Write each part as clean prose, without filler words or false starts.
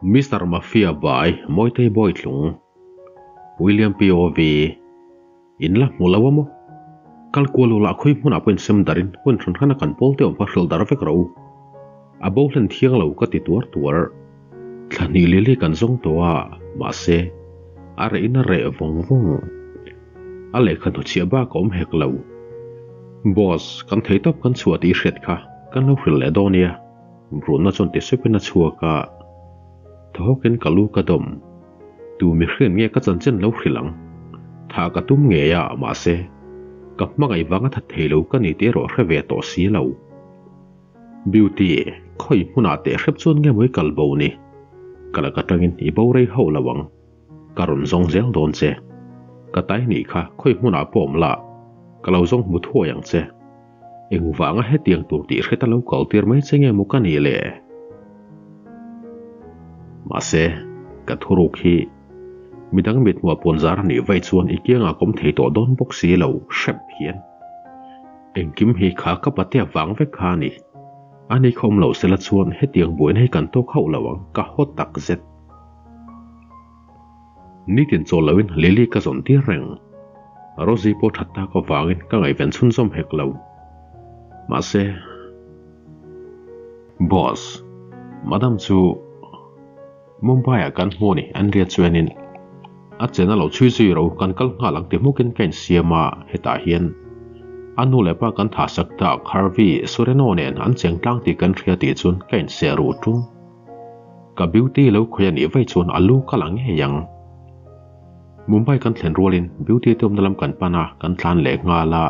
Mister Mafia by Mawitei Bawitlung, William POV, In la hmu lo a maw? Kal kual u lah khawi hmunah pawh insem darin hun hran hrana kan pawl te awm kha hrilh dar vek rawh u. A bo hlen thiang lo ka ti tuar tuar. Thla hnih lili kan zawng tawh a, mahse, a reh in a reh vawng vawng. A lehkha hnuchhiah bak a awm hek lo. Boss, kan thei tawp kan chhuah tih i hriat kha, kan lo hrilh leh dawn nia. Bruna chuan ti supin a chhuak a, thaw hawkin ka lu ka dawm. Tu mihring nge ka chanchin lo hrilh ang? Thah ka tum ngei a, mahse, ka hmangaih vanga that thei lo ka ni tih erawh hre ve tawh si lo. Beauty, khawi hmunah teh hrep chuan nge maw i kal bo ni? Ka lak atangin i bo rei hauh lo ang. Ka rawn zawng zel dawn che. Ka tai nih kha khawi hmunah pawh awm la, ka lo zawng hmu thuai ang che. Engvanga hetiang tur tih hret a lo kal tir mai che nge maw ka nih le? Mahse, ka thuruk hi midang mithmuah puanzar a nih vaih chuan i kiangah ka awm thei tawh dawn bawk si lo, hrep hian. Engkim hi kha ka patea vang vek kha a ni. Ani kha awm loh sela chuan hetiang buaina hi kan tawk hauh lo ang, ka haw tak zet. Nitin chawl loin Lily ka zawn tir reng. Rosie pawh that tak avangin ka ngaihven chhunzawm hek lo. Mahse, Boss, Madam chu Mumbai-ah kan hmu a ni, Andrea chuanin a chena lo chhui zui ro kan kal nghal ang ti hmukin ka insiam a, hetah hian a nu leh pa kan thahsak tak Harvey Sureno nen an cheng tlang tih kan hria tih chuan ka inseh ruh ṭung. Ka beauty lo khawi a nih vaih chuan a lu ka la ngei ang. Mumbai kan thlen rualin beauty te awmna lam kan pan a, kan tlan leh nghal a.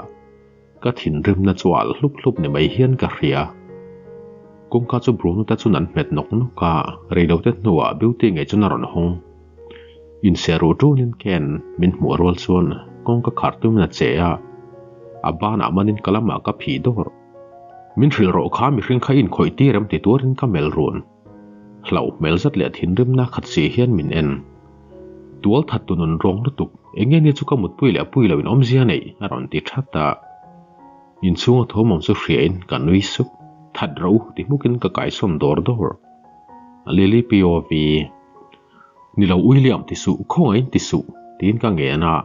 Ka thinrimna chu a alh hlup hlup ni mai hian ka hria. Kawngka chu Bruno te chuan an hmet nawk nawk a, reilote hnuah beauty ngei chuan a rawn hawng. Inserh ruh tunin Ken min hmuh rual chuan kawngka khar tumin a che a, a banah manin ka lamah ka phih dawr. Min hrilh rawh kha mihring kha inkhawih tir em ti tuarin ka melh run. Hlauh hmel zet leh thinrimna khat si hian min en. Tual that tu nun rawng lutuk, enge ni chu ka mutpui leh pui loin awmzia neih a rawn ti that a. Inchhunga thawmawm chu hriain ka nui sup. That rawh u ti hmukin ka kaisawn dawr dawr. Lily POV. Ni lo William ti suh, khawngaihin ti suh tiin ka ngen a.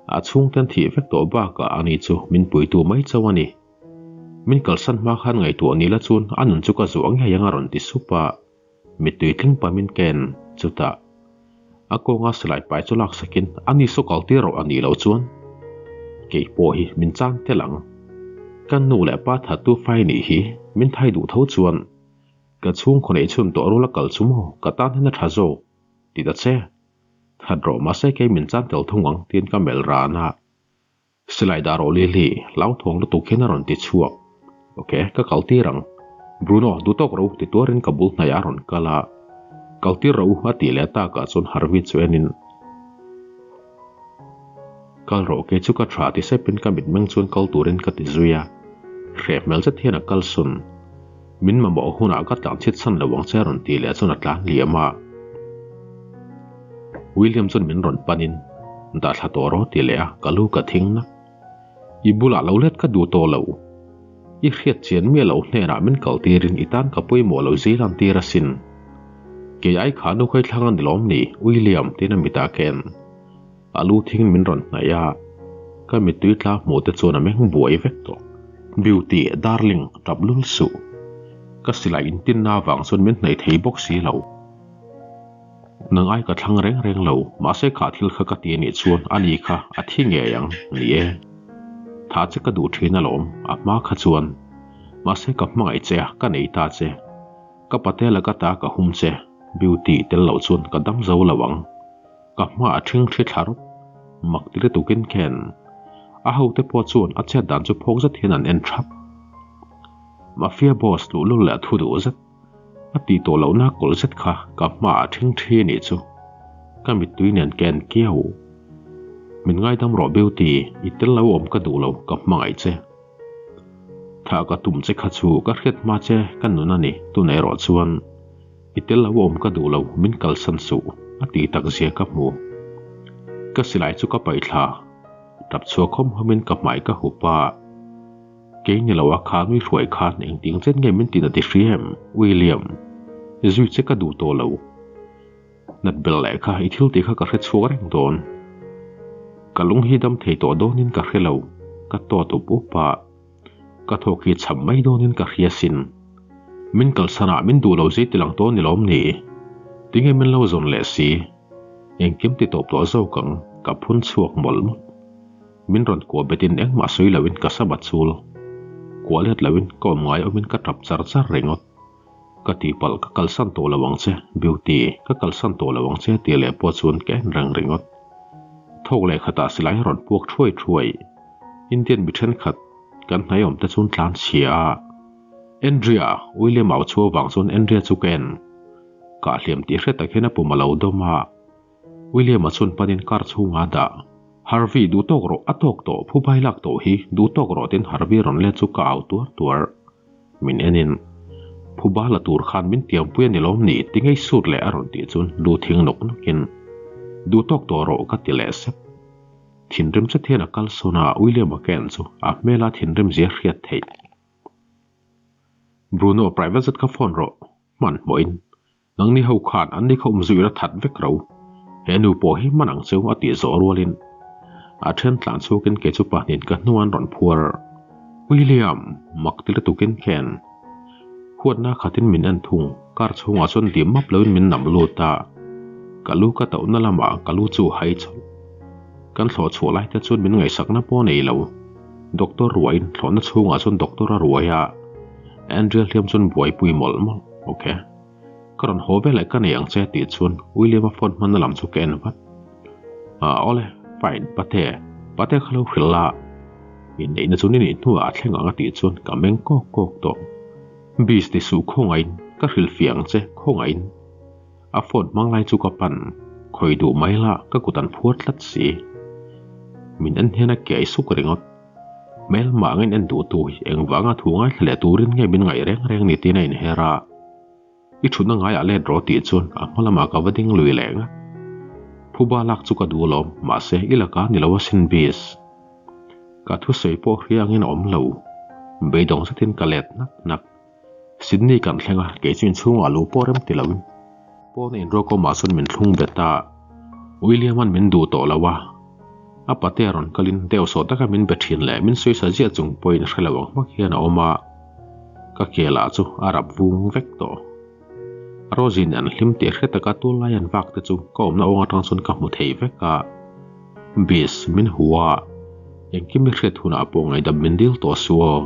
A chhungten thih vek tawh bakah ani chu min puitu mai chauh a ni. Min kalsan hma khan ngaihtuah ni la chuan a nun chu ka zuah ngei ang a rawn ti sup a, mittui tling pa min ken chutah a kawnga silai pai chu laksakin ani saw kal tir rawh a nih loh chuan kei pawh hi min chan tel ang. Ka nu leh pa thattu fai nih hi min thai duh tho chuan ka chhungkhaw neih chhun tawh rula kal chu maw ka tan hian a tha zawk ti ta che. That rawh mahse kei min chan tel thung ang tiin ka melh ran a. Silai dah rawh Lily, hlauthawng lutuk hian a rawn ti chhuak. Ok, ka kal tir ang. Bruno, duh tawk rawh u ti tuarin ka bul hnaih a rawn kal a. Kal tir rawh u a tih leh takah chuan Harvey chu enin Kal rawh kei chu ka tha ti sepin ka mitmeng chuan kal turin ka ti zui a. Hreh hmel zet hian a kal sun. Min mamawh hunah ka tlan chhit chhan lo ang che a rawn tih leh chuan a tlan liam a. William chuan min rawn panin dah thla tawh rawh ti leh a, ka lu ka thing nak. I bulah lo let ka duh tawh lo. I hriat chian miah loh hnenah min kal tirin i tan ka pawimawh lo zil an tir asin. Kei ai kha nu khawi thlang a ni lawm ni, William tiin a mitah ken. A lu thing min rawn hnaih a, ka mittui tla hmuh te chuan a meng buai vek tawh. Beauty, darling, tap lul suh. Ka silai intinna avang chuan min hnaih thei bawk si lo. Nang ai ka thlang reng reng lo, mahse kha thil kha ka ti anih chuan ani kha a thi ngei ang, ni e. Tha che ka duh thin alawm, a hma kha chuan. Mahse ka hmangaih che a, ka nei ta che. Ka patela ka ta ka hum che, Beauty tel loh chuan ka dam zo lo ang. Ka hma a ṭhing thli thla rawp, mak ti lutukin khen. A hote pawh chuan a chet dan chu phawk zet hian an en ṭhap. Mafia boss luhlul leh a thu duh zet. A tih tawh lohna kawlh zet kha ka hma a ṭhing ṭhi a nih chu. Ka mittui nen ka en kiau. Min ngaidam rawh Beauty, i tel lo awm ka duh lo, ka hmangaih che. Thah ka tum che kha chu ka hriat hma che ka nun a ni, tun erawh chuan i tel lo awm ka duh lo, min kalsan suh, a ti tak zia ka hmu. Ka silai chu ka paih thla, tap chhuak hawm hawmin ka hmai ka hup a. Kei ni lo a kha nui hruai khan engtiang chen nge min tina ti hria em, William? Zui che ka duh tawh lo. Nat bel leh kha i thil tih kha ka hre chhuak reng dawn. Ka lung hi dam thei tawh dawnin ka hre lo, ka tawt up up a. Ka thawk hi chham mai dawnin ka hria sin. Min kalsan ah min duh lo zei ti lang tawh ni lawm ni? Tinge min lo zawn leh si? Engkim ti tawp tawh zawk ang, ka phun chhuak mawlh mawlh. Min rawn kuah betin engmah sawi loin ka sap a chul. Kuah let loin ka awm ngai awmin ka tap char char ringawt. Ka tihpalh ka kalsan tawh lo ang che, Beauty, ka kalsan tawh lo ang che tih leh pawh chuan ka en reng ringawt. Thawk leh khatah silai a rawn puak thuai thuai. Indian mi thenkhat kan hnai awm te chuan tlan chhia a. Andrea, William au chhuah vang chuan Andrea chu ka en. Kah hliam tih hre tak hian a pum a lo dawm a. William-a chuan panin car chhungah a dah. Harvey, duh tawk rawh, a tawk tawh, phubai lak tawh hi, duh tawk rawh tiin Harvey rawn let chu ka au tuar tuar. Min enin, Phuba la tur khan min tiampui a ni lawm ni? Ti ngei sut leh a rawn tih chuan lu thing nawk nawkin, Duh tawk tawh rawh ka ti leh sep. Thinrim chet hian a kal sawn a, William-a ka en chu a hmela thinrim zia hriat theih. Bruno, private zet kha phone rawh, hmanhmawhin Nangni ho khan an ni kha awm zui la that vek ro. He nu pawh hi hman ang cheu a tih zawh rualin a then tlan chhuakin kei chu pahnihin ka hnu an rawn phuar. William! Mak ti lutukin khen huatna khatin min en thung. Car chhungah chuan dim map loin min nam lut a, ka lu ka tauhna lamah ka lu chu hai chawlh. Kan thlawh chhuah lai te chuan min ngaihsakna pawh a nei lo. Doctor ruain thlawhna chhungah chuan doctor a ruai a, Andrea hliam chuan buaipui mawlh mawlh. Ok. Ka rawn haw veleh ka nei ang che tih chuan William-a phone hmanna lam chu ka en vat. Ah awle, fine, pate, pate kha lo hrilh la, inneihna chu ni nih hnuah a thleng ang a tih chuan ka meng kawk kawk tawh. Bis ti suh khawngaihin, ka hrilh fiah ang che, khawngaihin. A phone hmang lai chu ka pan, khawi duh mai la, ka kut an phuar tlat si. Min en hian a kiai suk ringawt. Hmelmah angin en duh tu hi engvanga thu ngaithla leh turin nge min ngaih reng reng ni tiin a inher a. I thutna ngaiah let rawh tih chuan a hma lamah ka va ding lui leh ngat. Phuba lak chu ka duh alawm, mahse i laka ni lo asin bis. Ka thusawi pawh hria angin a awm lo. Beidawng zetin ka let nak nak. Sydney kan thleng a, kei chu inchhungah lu pawh rem ti loin pawn a inruakawmah chuan min thlung bet a, William-a'n min duh tawh lo a, a patea rawn kalin deuh sawh taka min be thin leh min sawi sa ziah chung pawhin hre lo ang hmak hian a awm a, ka ke lah chu a rap vung vek tawh. Rosie-in an hlim tih hre taka tunlai an vak te chu ka awmna awng atang chuan ka hmu thei vek a, Bis, min hu a, engkim i hriat hunah pawh ngaihdam min dil tawh suh aw.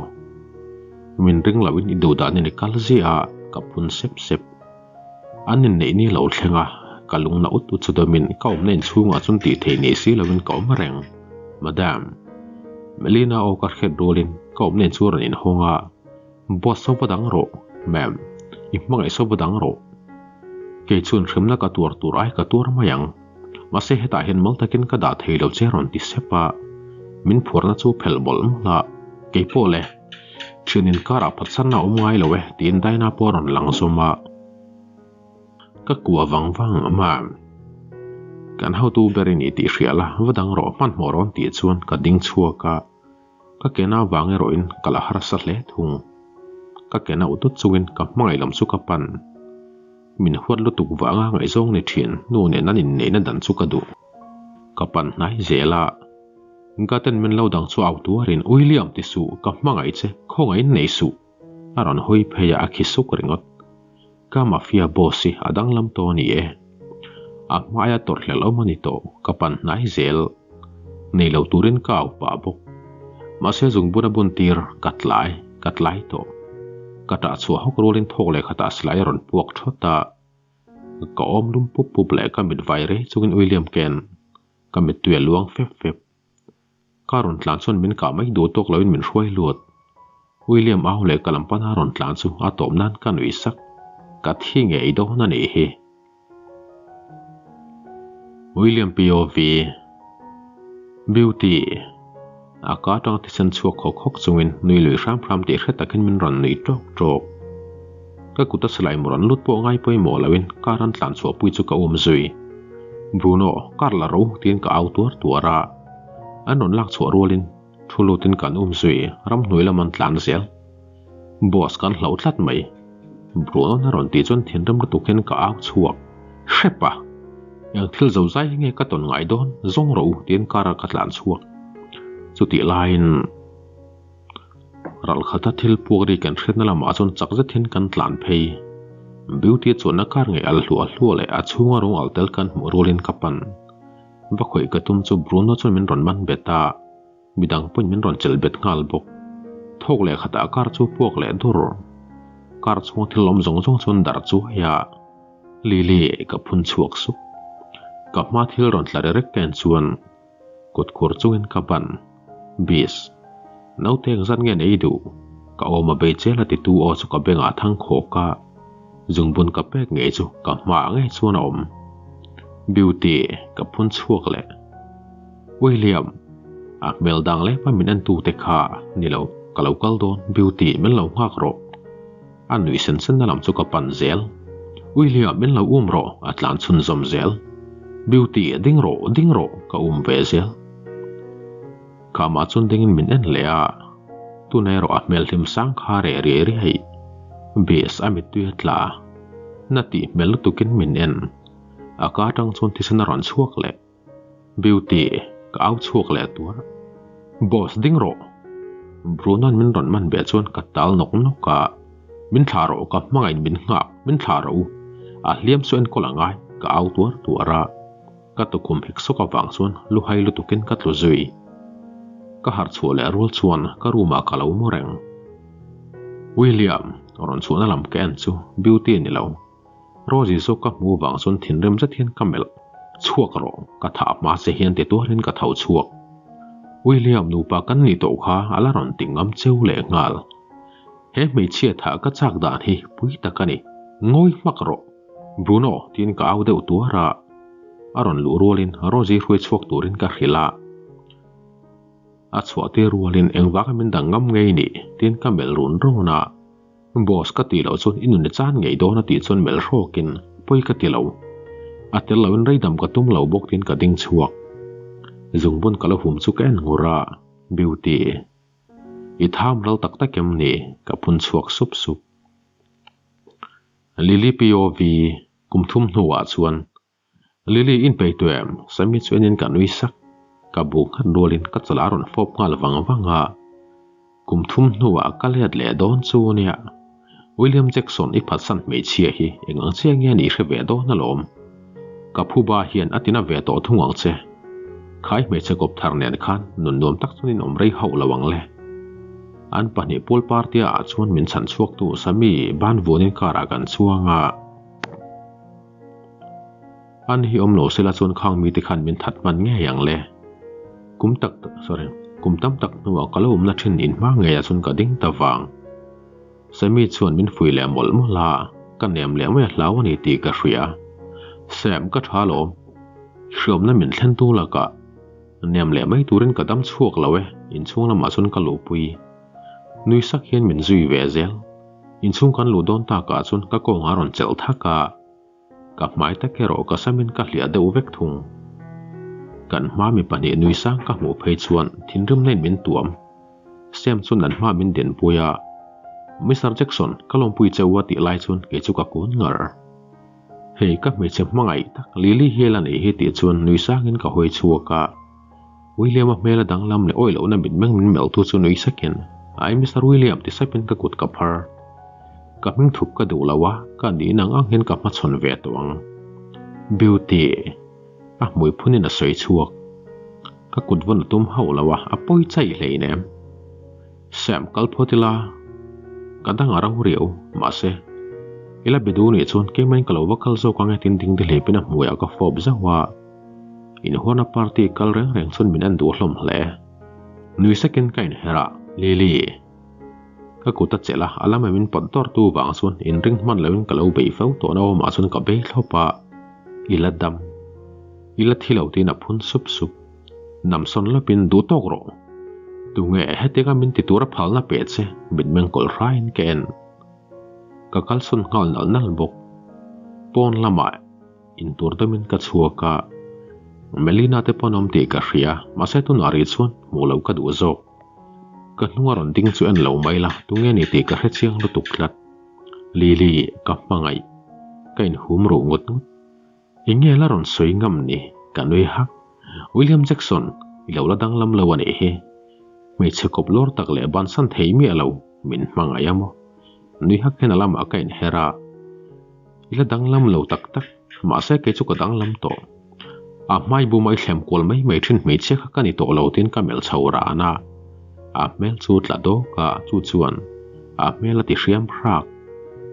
Min ring loin i duh danin i kal ziah a, ka phun sep sep. An inneih ni lo thleng a, ka lung na ut ut chu dawmin ka awmna inchhungah chuan tih theih nei si loin ka awm reng. Madam. Melina aw ka hriat rualin ka awmna in chu a rawn inhawng a, Boss saw va dang rawh, ma'am. I hmangaih saw va dang rawh. Kei chuan hremna ka tuar tur ai ka tuar mai ang. Mahse hetah hian mal takin ka dah thei lo che rawn ti sep a, min phuarna chu phelh mawlh mawlh a, kei pawh le, thian inkarah phatsanna a awm ngai lo e tiin Dinah pawh a rawn lang zawm a, ka kuah vang vang a, Kan hotu ber i ni tih hria la, va dang rawh hmanhmawh rawn tih chuan ka ding chhuak a, ka kena vang erawhin ka la harsa hle thung. Ka kena utut chungin ka hmangaih lam chu ka pan. Min huat lutuk vanga ngaihzawng ni thin nu nen an inneihna dan chu ka duh. Ka pan hnai zel a, Gaten min lo dang chu au tuarin William ti suh, ka hmangaih che, khawngaihin nei suh. A rawn hawi phei a, a khi suk ringawt. Ka mafia boss hi a danglam tawh a ni e. A hmaia tawrhhlelh awm a ni tawh, ka pan hnai zel. Nei lo turin ka au pah bawk. Mahse zungbun a bun tir, ka tlai, ka tlai tawh. Ka tah chhuah hawk rualin thawk leh khatah silai a rawn puak thawt a. Ka awm lum pup pup leh ka mit vai rei chungin William ken ka mittui a luang fep fep. Ka rawn tlan chuan min kah mai duh tawk loin min hruai lut. William au leh ka lam pana rawn tlan chu a tawp nan ka nuih sak. Ka thi ngei dawn a nih hi. William POV Beauty A ka atanga thisen chhuak khawk khawk chungin nui lui hram hram tih hre takin min rawn nuih tawk tawk. Ka kut a silai mu rawn lut pawh ngai pawimawh loin car an tlan chhuahpui chu ka um zui. Bruno, car la ro tiin ka au tuar tuar a. An rawn lak chhuah rualin thu lutin kan um zui, ramhnuai lam an tlan zel. Boss kan hlauh tlat mai. Bruno-n a rawn tih chuan thinrim lutuk hian ka au chhuak hrep a. Eng thil zo zai hi nge ka tawn ngai dawn? Zawng rawh u tiin car ah ka tlan chhuak. Chutih laiin ralkhata thil puak ri kan hriatna lamah chuan chak zet hian kan tlan phei. Beauty chuanna car ngei al hluah hluah leh a chhunga rawng al tel kan hmuh rualin ka pan. Va khawih ka tum chu Bruno chuan min rawn man bet a. Midang pawhin min rawn chelh bet nghal bawk. Thawk leh khatah car chu puak leh dur. Car chhunga thil awm zawng zawng chuan dar chu hei a, Lily ka phun chhuak sup. Ka hma thil rawn tla rerek ka en chuan kut khur chungin ka ban. Bis. Naute engzat nge nei duh? Ka awm a bei chel a titu aw chu ka bengah thang khawk a, zungbun ka pek ngei chu ka hmaah ngei chuan a awm. Beauty ka phun chhuak leh. William, a hmel dang lep a min en tu te kha ni lo, ka lo kal dawn, Beauty min lo nghak rawh. A nuih sen sen na lam chu ka pan zel. William min lo um rawh, a tlan chhun zawm zel. Beauty ding rawh, ding rawh, ka um ve zel. Khamah chuan dingin min en leh a, tuna erawh a hmel hlim sang kha reh riai riai. Bes a mittui a tla, na tih hmel lutukin min en. A ka atang chuan thisen a rawn chhuak leh. Beauty, ka au chhuak leh tuar. Boss, ding rawh! Bruno-a'n min rawn man ve chuan ka tal nawk nawk a. Min thlah rawh, ka hmangaih min nghak, min thlah rawh u. A hliam chu enkawl a ngai, ka au tuar tuar a. Ka tukhum hek sawk avang chuan luhai lutukin ka tlu zui. Ka harh chhuah leh rual chuan ka room-ah ka lo mu reng. William, rawn chhuahna lam ka en chu Beauty a ni lo. Rosie zawk ka hmu vang chuan thinrim zet hian ka melh chhuak rawh, ka thah hma che hian ti tuarin ka tho chhuak. William nupa kan nih tawh kha a la rawn ti ngam cheu leh nghal. He hmeichhia thah ka chak dan hi pui tak a ni, ngawi hmak rawh. Bruno tiin ka au deuh tuar a, a rawn luh rualin Rosie hruai chhuak turin ka hrilh a. A chhuah tir rualin engvanga min dang ngam ngei ni tiin ka melh run run a. Boss ka tih loh chuan i nun i chan ngei dawn a tih chuan melh hrawkin pawi ka ti lo. A tel loin reidam ka tum lo bawk tiin ka ding chhuak. Zungbun ka la hum chu ka en ngur a, Beauty. I tham ral tak tak em ni? Ka phun chhuak sup sup. Lily POV, Kum thum hnuah chuan Lily in pei tu em? Sammy chu enin ka nui sak. Ka bu nghat rualin ka chawlh a rawn fawp nghal vang vang a. Kum thum hnuah ka let leh dawn chu nia. William Jackson i phatsan hmeichhia hi eng ang chiah nge ni hre ve dawn alawm. Ka phuba hian a tina ve tawh thung ang che. Khai hmeichhe kawp thar nen khan nun nuam tak chuan in awm rei hauh lo ang le. An pahnih pool party ah chuan min chhan chhuaktu Sammy ban vuanin car ah kan chuang a. An hi awm lo sela chuan khang mite khan min that hman ngei ang le. Kum tak sorry kum tam tak hnuah ka lo awmna thin in hma ngeiah chuan ka ding ta vang. Sammy chuan min fui leh mawlh mawlh a, ka nem leh mai a hlau a ni tih ka hria. Sam ka tha alawm. Hriawmna min thlen tu lakah nem leh mai turin ka dam chhuak lo e, inchhung lamah chuan ka luhpui. Nui sak hian min zui ve zel. Inchhung kan luh dawn takah chuan ka kawng a rawn chelh thak a, ka hmai tak erawh ka samin ka hliah deuh vek thung. Kan hma mi pahnih nui sang ka hmuh phei chuan thinrimna in min tuam. Sam chuan an hma min denpui a, Mister Jackson, ka lawmpui che u a tih lai chuan kei chu ka kun ngar. Hei ka hmeichhe hmangaih tak Lily hial a nih hi tih chuan nui sangin ka hawi chhuak a. William-a hmel a danglam leh awih lohna mitmeng min melhtu chu nui sakin, Ai Mister William ti sapin ka kut ka phar. Ka hming thup ka duh lo a, ka nih nang ang hian ka hmachhawn ve tawh ang. Beauty. A hmui phunin a sawi chhuak. Ka kut vawn a tum hauh lo a, a pawi chaih hleinem. Sam, kal phawt ila. Ka dang a ro riau, mahse, i la be duh nih chuan keimahin ka lo va kal zawk ang e tin ding dihlepin a hmuiah ka fawp zauh a. Inhuana party kal reng reng chuan min en duh hlawm hle. Nui sakin ka inher a, Lily. Ka kut a chelh a, a lama min pawt dawr tu vang chuan inring hman loin ka lo bei fo tawh na awmah chuan ka bei thlawp a, I la dam. I la thi lo tiin a phun sup sup. Namsawn lawpin duh tawk rawh. Tunge hetianga min ti tura phalna pe che mitmeng kawlh hraiin ka en. Ka kalsawn nghal nalh nalh bawk. Pawn lamah. Intur deuhin ka chhuak a, Melina te pawn awm tih ka hria, mahse tunah rih chuan hmuh loh ka duh zawk. Ka hnung a rawn ding chu en lo mai la, tunge ni tih ka hre chiang lutuk tlat. Lily, ka hmangaih. Ka inhum ruh ngut ngut. Enge la rawn sawi ngam ni? Ka nui hak. William Jackson, i lo la danglam lo a nih hi. Hmeichhe kawp lawr tak leh bansan thei miah lo, min hmangaih a maw? Nui hak hian a lamah ka inher a. I la danglam lo tak tak, mahse kei chu ka danglam tawh. A hmai buma i thlem kual mai mai thin hmeichhia kha ka ni tawh lo tiin ka melh chho ran a. A hmel chu tla dawk a, chu chuan a hmel a ti hriam hrak.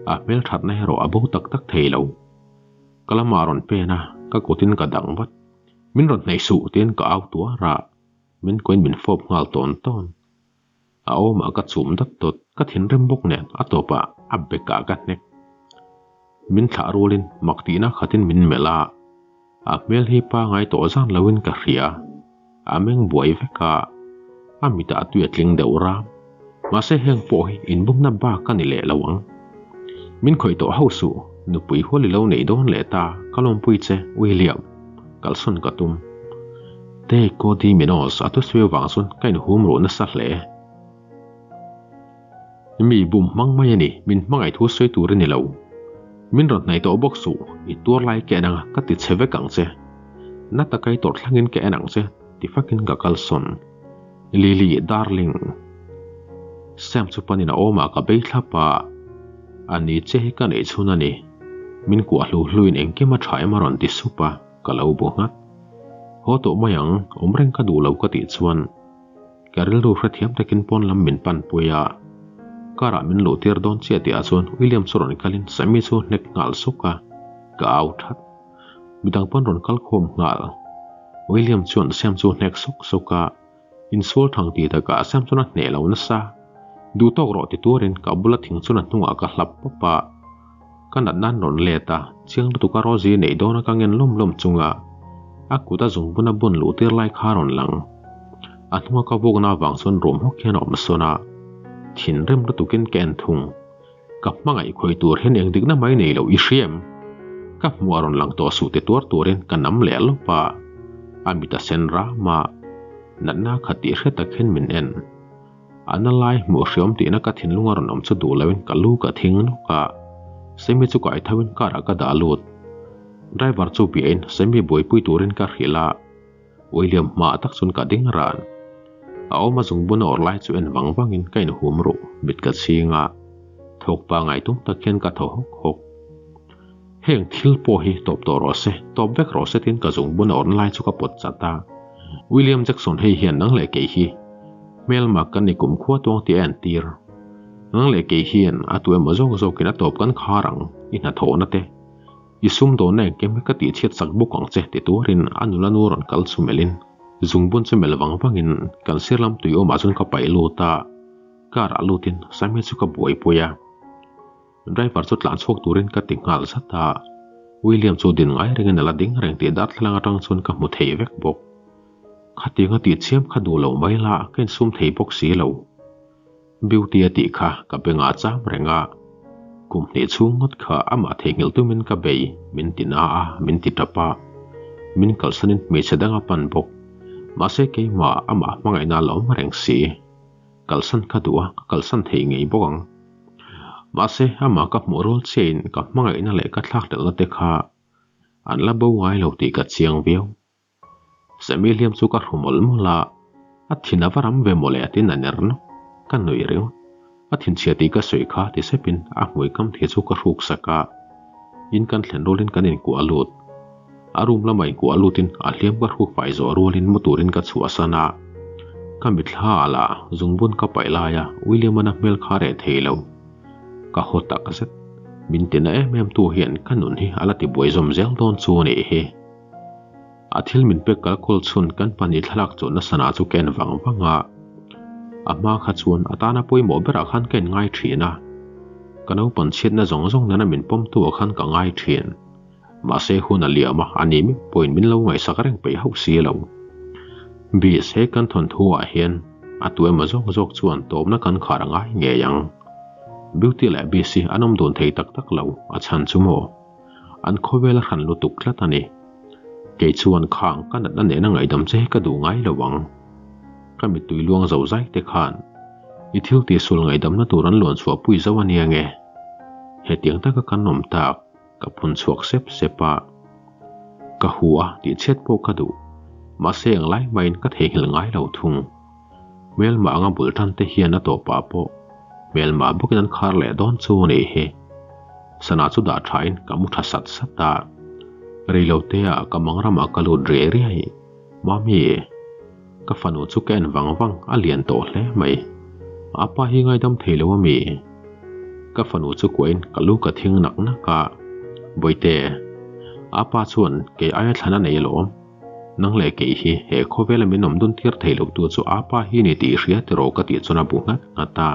A hmel thatna erawh a bo tak tak thei lo. Ka lamah rawn pen a, ka kutin ka dang vat. Min rawn hnaih suh tiin ka au tuar a, min kuain min fawp nghal tawn tawn. A awmah ka chum dat dawt, ka thinrim bawk nen a tawpah a bekah ka hnek. Min thlah rualin mak tihna khatin min melh a, a hmel hi pangai tawh zan loin ka hria. A meng buai vek a, a mitah tui a tling deuh ram. Mahse heng pawh hi inbumna bak a ni leh lo ang. Min khawih tawh hauh suh, nupui hual i lo neih dawn leh ta, ka lawmpui che, William. Kalsawn ka tum. Te Cody Minos a thusawi avang chuan ka inhum ruh nasa hle. Mi bum hmang mai a ni, min hmangaih thu sawi tur i ni lo. Min rawn hnaih tawh bawk suh, i tuar lai ka en ang a, ka ti chhe vek ang che. Na taka i tawrh thlangin ka en ang che, ti fakin ka kalsawn. Lily, darling. Sam chu panin a awmah ka bei thlap a, a ni che hi ka neih chhun a ni. Min kuah hlu hluin engkim a tha em a rawn ti sup a, ka lo bu nghat. Haw tawh mai ang, awm reng ka duh lo ka tih chuan ka rilru hrethiam takin pawn lam min pan pui a. Car ah min luh tir dawn chiah tih ah chuan William chu rawn kalin Sammy chu hnek nghal suk a, ka au that. Midang pawn rawn kal khawm nghal. William chuan Sam chu hnek suk suk a, insual thang ti takah Sam chuan a hneh lo nasa. Duh tawk rawh ti tuarin ka bula thing chuan a hnungah ka hlap pawp a. Ka nat nan rawn let a, chiang lutuk a Rosie neih dawn a ka ngen lawm lawm chunga a kut a zungbun a bun luh tir lai kha a rawn lang. A hnunga ka vuakna avang chuan rum hawk hian a awm sawn a, thinrim lutukin ka en thung. Ka hmangaih khawi tur hian eng dikna mai nei lo i hria em? Ka hmuh a rawn lang tawh suh ti tuar turin ka nam leh lawp a, a mit a sen ram a, natna khat tih hre tak hian min en. A na lai hmuh hriawm tihna ka thinlung a rawn awm chu duh loin ka lu ka thing nawk a, Semi chu kai tho in car ah ka dah lut. Driver chu biain Semi buaipui turin ka hrilh a, William hmaah tak chuan ka ding ran. A awm a zungbun a awrh lai chu en vang vangin ka inhum ruh, mit ka chhing a, thawk pangai tum tak hian ka thaw hawk hawk. Heng thil pawh hi tawp tawh rawh se, tawp vek rawh se tiin ka zungbun a awrh lai chu ka pawt chat a. William Jackson hei hian nang leh kei hi hmelma kan ni kumkhua tuang tih a entir. Nang leh kei hian a tu emaw zawk zawkin a tawp kan khar ang, i hnathawhna te. I sum dawnna engkim hi ka tihchhiat sak bawk ang che ti tuarin a nula nu rawn kal chu melhin zungbun chu melh vang vangin kan sir lam tui awmah chuan ka paih lut a, car ah lutin Sammy chu ka buaipui a, driver chu tlan chhuak turin ka ti nghal zat a, William chu din ngai rengin a la ding reng tih darthlalang atang chuan ka hmu thei vek bawk. Khatiang a tihchhiam kha duh loh mai la ka insum thei bawk si lo. Beauty a tih kha ka bengah cham reng a, kum hnih chhung ngawt kha amah theihnghilh tumin ka bei, min ti na a, min ti tap a, min kalsanin hmeichhe dang a pan bawk. Mahse keimah amah hmangaihna a la awm reng si. Kalsan ka duh a, ka kalsan thei ngei bawk ang. Mahse amah ka hmuh rual chiahin ka hmangaihna leh ka thlakhlelhna te kha an la bo ngai lo tih ka chiang viau. Sammy hliam chu ka hru mawlh mawlh a, a thin a va ram ve mawle a tin a ner nawk. Ka nuih ringawt. A thinchhia tih ka sawi kha ti sepin a hmui kam thei chu ka hruk sak a. In kan thlen rualin kan inkuah lut. A room lamah inkuah lutin a hliam ka hruk fai zawh rualin mu turin ka chhuahsan a. Ka mitthla ah lah zungbun ka paih laia William-an a hmel kha reh thei lo. Ka haw tak zet. Min tina em em tu hian ka nun hi a la tibuai zawm zel dawn chu a nih hi. A thil min pek kal kawl chhun kan pahnih thlalak chuan na sana chu ka en vang vang a, a hma kha chuan a tana pawimawh berah khan ka inngai thin a, ka naupan chhiatna zawng zawng nena min pawmtu ah khan ka ngai thin. Mahse hun a liam a, a ni meuh pawhin min lo ngaihsak reng peih hauh si lo. Bis he kan thawnthu ah hian a tu emaw zawk zawk chuan tawpna kan khar a ngai ngei ang. Beauty leh Bis hi an awm dun thei tak tak lo, a chhan chu maw? An khawvel a hran lutuk tlat a ni. Kei chuan khang ka natna nena ngaihdam che hi ka duh ngai lo ang. Ka mittui luang zo zai te khan i thil tihsul ngaihdamna tur an luan chhuah pui zo a nia nge? Hetiang taka kan awm tak, ka phun chhuak sep sep a. Ka hu a tih chhiat pawh ka duh, mahse englai mahin ka theihnghilh ngai lo thung. Hmelmah anga bul tan te hian a tawpah pawh hmelmah bawkin an khar leh dawn chu a nih hi. Sana chu dah thain ka mu tha sat sat a, reiloteah ka mangramah ka lut riai riai. Mami, ka fanu chu ka en vang vang, a lian tawh hle mai. A pa hi ngaidam thei lo a mi? Ka fanu chu kuahin ka lu ka thing nak nak a, Bawihte, a pa chuan kei aia thlan a nei alawm. Nang leh kei hi he khawvela min awm dun tir thei lo tu chu a pa hi ni tih i hria tiraw ka tih chuan a bu nghat nghat a.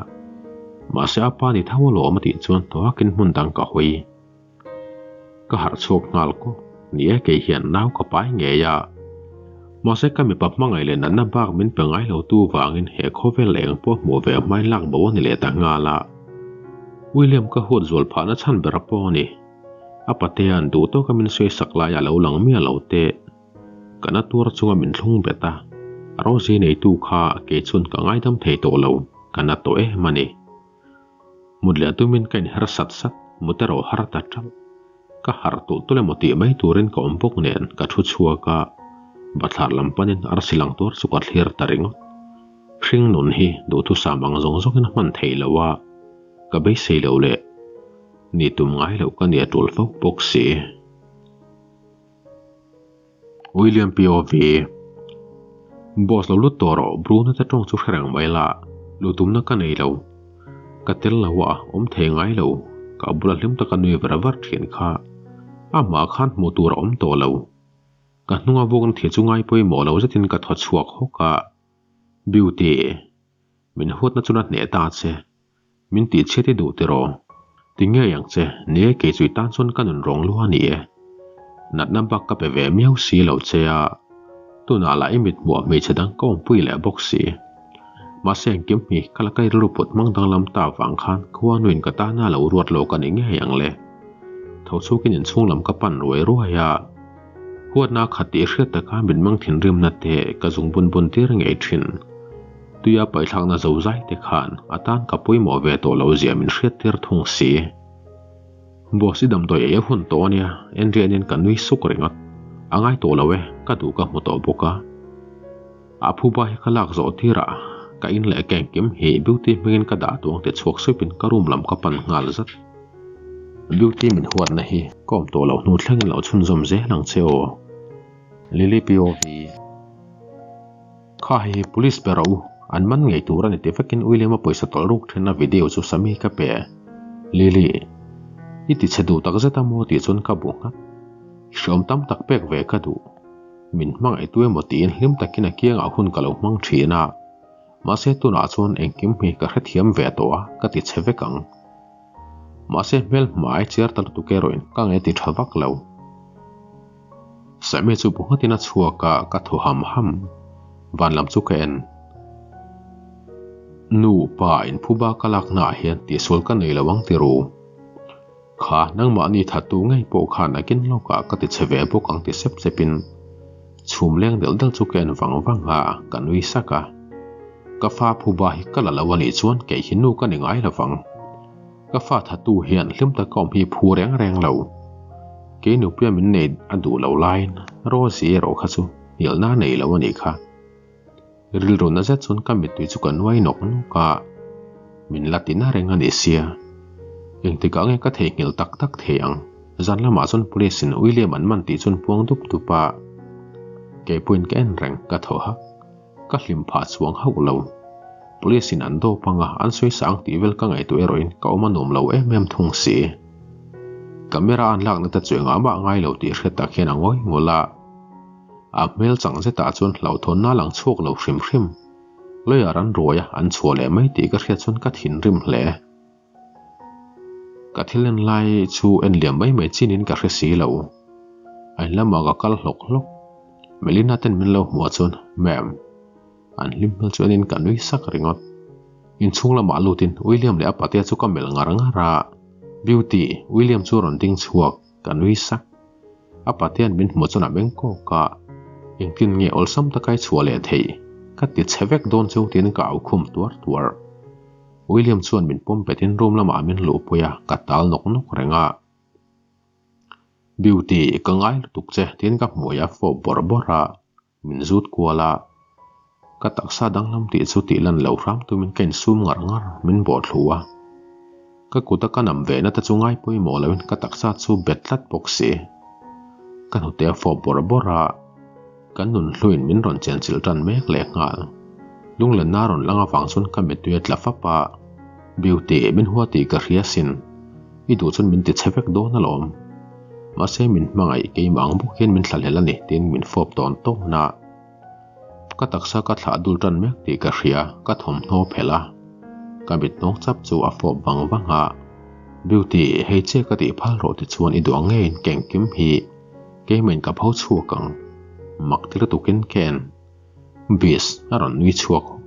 Mahse a pa ni tho alawm a tih chuan tawhakin hmun dang ka hawi. Ka harh chhuak nghal kawk. Ni e, kei hian nau ka pai ngei a. Mahse ka mipa hmangaih leh natna bak min pe ngai lo tu vangin he khawvel eng pawh hmuh ve hmain lak bo a ni leh ta nghal a. William ka huat zual phahna chhan ber a pawh a ni. A patea'n duh tawka min sawi sak lai a lo lang miah lo teh. Ka na tuar chunga min thlung bet a, Rosie neitu kha kei chuan ka ngaidam thei tawh lo, ka na tawh em a ni. Mut leh tumin ka inher sat sat, mut erawh har ta ṭalh. Ka harh tulh tulh emaw tih mai turin ka awm bawk nen ka thu chhuak a, bathlar lam panin arsi lang tuar chu ka thlir ta ringawt. Hring nun hi duhthusam ang zawng zawngin a hman theih loh a, ka beisei loh leh ni tum ngai loh ka nia tul fo bawk si. William POV Boss lo lut tawh rawh, Bruno te tawng chu hre reng mai la, luh tumna ka nei lo. Ka tel lo a, awm thei ngai lo, ka bula hlim taka nui ver ver thin kha. Amah khan hmuh tur a awm tawh lo. Ka hnunga vawkna thil chu ngai pawimawh lo zetin ka thaw chhuak hawk a. Beauty, min huatna chuan a hneh ta che. Min tih chhiat i duh tiraw? Ti ngei ang che, ni e kei chu i tan chuan ka nun rawng lu a ni e. Natna bak ka pe ve miau si lo che a, tunah lah i mit hmuh hmeichhe dang ka awmpui leh bawk si. Mahse engkim hi ka la kai rilru put hmang danglam ta avang khan khua nuin ka tana lo ruat lo ka ni ngei ang le. Tho chhukin inchhung lam ka pan ruai ruai a, huatna khat tih hriat taka mitmang thinrimna te ka zung bun bun tir ngei thin. Tuia paihthlakna zo zai te khan a tan ka pawimawh ve tawh lo zia min hriat tir thung si. Boss i damdawi ei a hun tawh ania, Andrianin ka nui suk ringawt. A ngai tawh lo e, ka duh ka hmu tawh bawk a. A phuba hi ka lak zawh tirah ka in leh ka engkim hi Beauty hmingin ka dah tuang ti chhuak supin ka room lam ka pan nghal zat. Beauty min huatna hi ka awm tawh loh hnu thlengin lo chhunzawm zel ang che aw. Lily POV. Kha hei hi police pe rawh u, an man ngei tur a ni ti vekin William-a pawisa tawlh ruk thenna video chu Sammy ka pe. Lily, i ti chhe duh tak zet a maw tih chuan ka bu nghat. Hreawm tam tak pek ve ka duh. Min hmangaihtu emaw tiin hlim takin a kiangah hun ka lo hmang thin a. Mahse tunah chuan engkim hi ka hrethiam ve tawh a, ka ti chhe vek ang. Mahse hmel hmai chiar ta lutuk erawhin ka nge ti tha vak lo. Sammy chu bu nghatin a chhuak a, ka thaw ham ham. Van lam chu ka en. Nu, pa, inphuba ka laknaah hian tihsual ka nei lo ang ti ru. Kha, nangmahni thattu ngei pawh khan a kin lawkah ka ti che ve bawk ang ti sep sepin chhum leng delh delh chu ka en vang vang a, ka nui sak a. Ka fa phuba hi ka la lo a nih chuan kei hi nu ka ni ngai lo vang. Ka fa thattu hian hlim taka awm hi phu reng reng lo. Kei nupuia min nei a duh lo laiin Rosie erawh kha chu hnialna a nei lo a nih kha. Rilru na zet chuan ka mittui chu ka nuai nawk nawk a, min la ti na reng a ni sia. Engtikah nge ka theihnghilh tak tak thei ang? Zan lamah chuan police in William an man tih chuan puang dup dup a, keipuiin ka en reng ka thaw hak. Ka hlim phah chuang hauh lo. Police in an dawp anga an sawi sang tih vel ka ngaihtuah erawhin ka awm a nuam lo em em thung si. Camera an lakna te chu engah mah ngai lo tih hriat tak hian a ngawi ngawlh a. A hmel chang zetah chuan hlauhthawnna a lang chhuak lo hrim hrim. Lawyer an ruai a, an chhuah leh mai tih ka hriat chuan ka thinrim hle. Ka thil en lai chu en liam mai mai chinin ka hre si lo. A in lamah ka kal hlawk hlawk. Melina ten min lo hmuh chuan, Ma'am. An hlim hmel chu enin ka nui sak ringawt. Inchhung lamah lutin William leh a patea chu ka melh ngar ngar a. Beauty, William chu a rawn ding chhuak, ka nui sak. A patea'n min hmuh chuan a meng kawk a, Engtin nge awlsam taka i chhuah leh theih? Ka ti chhe vek dawn chu tiin ka au khum tuar tuar. William chuan min pawm petin room lamah min luhpui a, ka tal nawk nawk reng a. Beauty, ka ngai lutuk che tiin ka hmui a fawp bawrh bawrh a, min zut kual a. Ka taksa danglam tih chu tih lan lo hram tumin ka insum ngar ngar, min bawh thlu a. Ka kut a ka nam ve na te chu ngai pawimawh loin ka taksa chu bet tlat bawk si. Ka hnute a fawp bawrh bawrh a, kan nun hluin min rawn chenchilh tan mek leh nghal. Lunglenna rawn lang avang chuan ka mittui a tla fap a, Beauty, min hua tih ka hria sin. I duh chuan min ti chhe vek dawn alawm. Mahse min hmangaih keimah ang bawk hian min thlahlel a ni tiin min fawp tawn tawn a. Ka taksa ka thlah dul tan mek tih ka hria, ka thawmhnaw phelh a. Ka mit hnawng chap chu a fawp vang vang a. Beauty, hei che ka tih phal rawh ti chuan i duh ang ngeiin ka engkim hi keimahin ka pho chhuak ang. Mak ti lutukin ka en. Bis, a rawn nui chhuak hawk.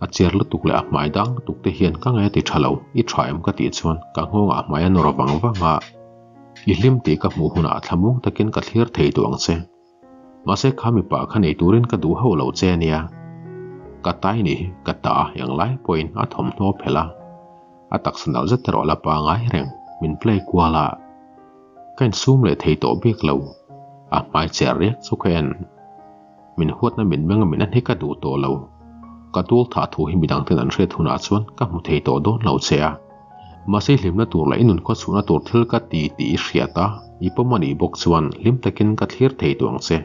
A cher lutuk leh a hmai dang lutuk te hian ka ngai a ti tha lo, i tha em ka tih chuan ka nghawngah hmai a nawr vang vang a. I hlim tih ka hmuh hunah thlamuang takin ka thlir thei duh ang che. Mahse kha mipa kha nei turin ka duh hauh lo che ania. Ka tai ni hi ka ta a englai pawhin a thawmhnaw phelh a, a taksa nalh zet erawh la pangai reng min play kual a, ka insum leh thei tawh bik lo. A hmai cher riak chu ka en. Min huatna min meng a min a hni ka duh tawh lo. Ka tual thah thu hi midang ten an hriat hunah chuan ka hmu thei tawh dawn lo che a. Mahse hlimna tur leh i nun khaw chhuahna tur thil ka ti tih i hriat a, i pawm a nih bawk chuan hlim takin ka thlir thei tawh ang che.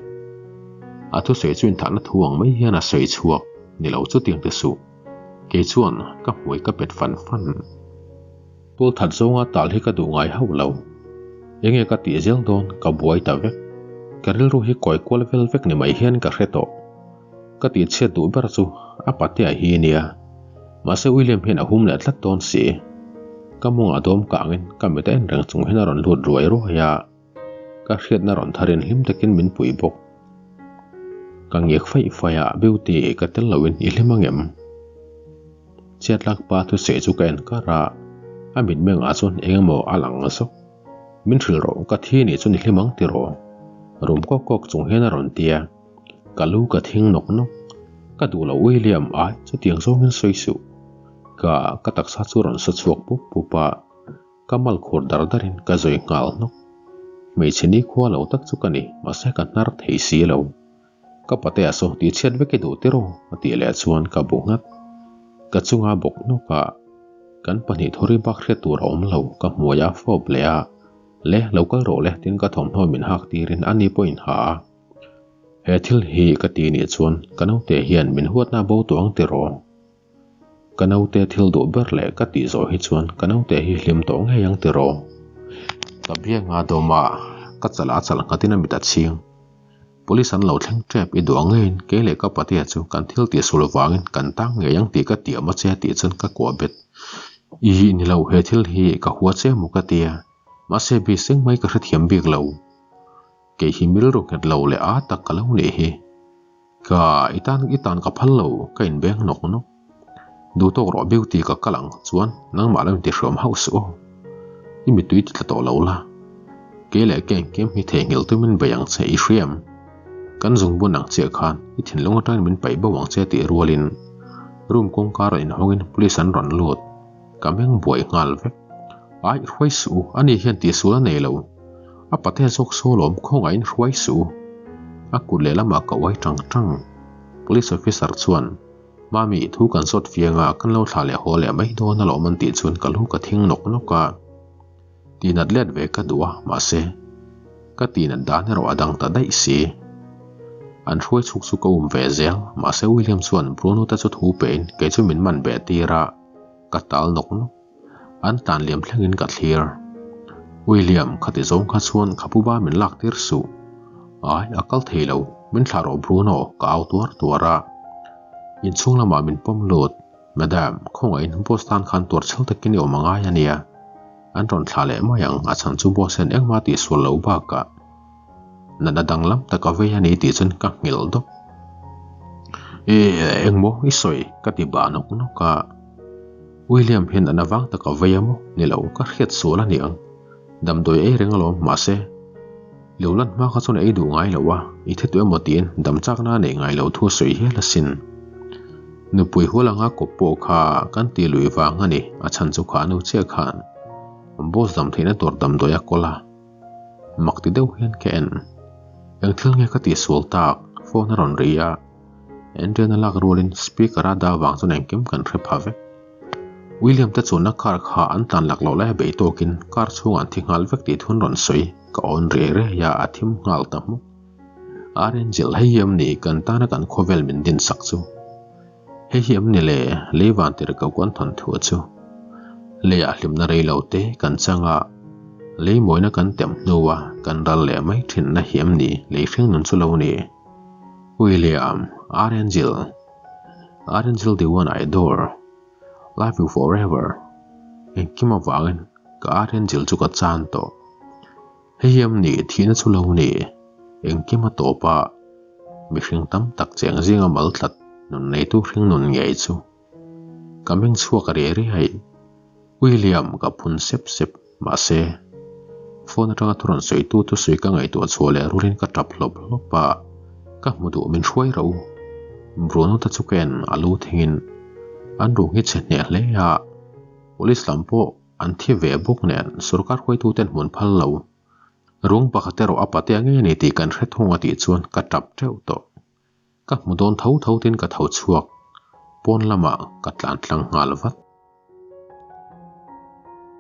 A thusawi chu inthahna thu ang mai hian a sawi chhuak, ni lo chutiang te suh. Kei chuan ka hmui ka pet fan fan. Tual that zawnga tal hi ka duh ngai hauh lo. Enge ka tih zel dawn ka buai ta vek. Ka rilru hi kawi kual vel vek ni mai hian ka hre tawh. Ka tih chhiat duh ber chu a patea hi nia. Mahse William hian a hum leh tlat dawn si. Ka mawngah dawm kangin ka mit a en reng chung hian a rawn lut ruai ruai a. Ka hriatna rawn tharin hlim takin min pui bawk. Ka ngiak faih faih a, Beauty ka tel loin i hlim angem? Chiatlak pa thuseh chu ka en kar a, a mitmengah chuan eng emaw a lang zawk. Min hrilh rawh, ka thi nih chuan i hlim ang tiraw? Rum kawk kawk chung hian a rawn ti a, ka lu ka thing nawk nawk. Ka duh loh William ai chutiang zawngin sawi suh. Ka ka taksa chu rawn sa chhuak pup pup a, ka mal khur dar darin ka zawi nghal hnawk. Hmeichhe nikhua lo tak chu ka ni, mahse ka hnar thei si lo. Ka patea saw tih chhiat vek i duh tiraw? a tih leh chuan ka bu nghat. Ka chunga bawk hnawk a, kan pahnih thawri bak hriat tur a awm lo, ka hmuai a fawp leh a, Le, lo kal rawh le tiin ka thawmhnaw min hak tirin a ni pawh in ha a. He thil hi ka ti nih chuan ka naute hian min huatna bo tawh ang tiraw? Ka naute thil duh ber leh ka tih zawh hi chuan ka naute hi hlim tawh ngei ang tiraw? Ka bianga dawma ka chalh a chalh nghatin a mit a chhing. Police an lo thleng tep i duh ang ngeiin kei leh ka patea chu kan thil tih sul vangin kan tang ngei ang tih ka tiam a che tih chuan ka kuah bet. I ni lo he thil hi ka hua che maw ka tia. Mahse bi seng mai ka hrethiam bik lo. Kei hi mil ru nghet lo leh a tak ka lo nih hi. Ka i tan i tan ka phal lo ka inbeng nawk nawk. Duh tawk rawh beauty ka kal ang chuan nangmah lo inti hriam hauh suh aw. I mittui ti tla tawh lo la. Kei leh ka engkim hi theihnghilh tumin bei ang che i hriam. Kan zungbun ang chiah khan i thinlung atangin min paih bo ang che tih rualin room kawngka rawn inhawngin police an rawn lut. Ka meng buai nghal vek. Ai hruai suh u, ani hian tihsual a nei lo. A pate zawk saw lawm khawngaihin hruai suh u. A kut lehlamah ka uai tang tang. Police officer chuan Mami, thu kan zawt fiang a, kan lo thlah leh haw leh mai dawn alawm an tih chuan ka lu ka thing nawk nawk a. Tihnat let ve ka duh a, mahse, ka tihnat dan erawh a dang ta daih si. An hruai chhuk chu ka um ve zel, mahse William chuan Bruno te chu thu pehin kei chu min man beh tir a, ka tal nawk nawk. An tlan liam thlengin ka thlir. William, khati zawng kha chuan kha puba min lak tir suh. Ai, a kal thei lo, min thlah rawh Bruno, ka au tuar tuar a. Inchhung lamah min pawm lut. Madam, khawngaihin boss tan khan tuar chhel takin i awm a ngai a nia. An rawn thlah leh mai ang, a chhan chu boss hian engmah tihsual lo bakah natna danglam tak a vei a ni tih chuan ka nghilh dawp. E, engmaw i sawi? ka ti bah nawk nawk a. William hian natna vang tak a vei a maw? Ni lo, ka hriat sual a ni ang. Damdawi ei reng alawm, mahse, lo lan hma kha chuan a ei duh ngai lo a, i thi tawh emaw tiin dam chakna a neih ngai lo thu a sawi hial asin. Nupui hual anga kawp pawh kha kan ti lui vang a ni, a chhan chu kha nu chiah khan boss dam theihna tur damdawi a kawl a. Mak ti deuh hian ka en. Eng thil nge ka tihsual tak? Phone a rawn ri a, Adrian a lak rualin speaker a dah vang chuan engkim kan hre pha vek. William te chuanna car kha an tlan lak loh laia beih tawkin car chhungah an thi nghal vek tih thun rawn sawi ka awn riai riai a, a thim nghal ta hmuk. Arangel hei hi em ni kan tana kan khawvel min din sak chu? Hei hi em ni le lei van tir ko kan thawn thu chu? Leiah hlimna rei lo te kan chang a, lei mawina kan tem hnua kan ral leh mai thinna hi em ni lei hring nun chu lo ni? William, Arangel, Arangel the one I adore, love you forever, engkim avangin ka Arangel chu ka chan tawh. Hei hi am ni, thihna chu lo ni. Engkim a tawp a, mihring tam tak cheng zinga mal tlat nun neitu hring nun ngei chu. Ka meng chhuak riai riai. William ka phun sep sep, mahse, phone atanga thu rawn sawitu thusawi ka ngaihtuah chhuah leh rulin ka tap hlawp hlawp a, ka hmu duh min hruai ro. Bruno te chu ka en a lu thingin an rung hi chhe hneh hle a, police lam pawh An thi ve bawk nen sorkar huaituten hmun phal lo. Rung pakhat erawh a pate ang nge ni tih kan hre thung a tih chuan ka tap teuh tawh. Ka hmu dawn tho tho tin ka tho chhuak. Pawn lamah ka tlan tlang nghal vat.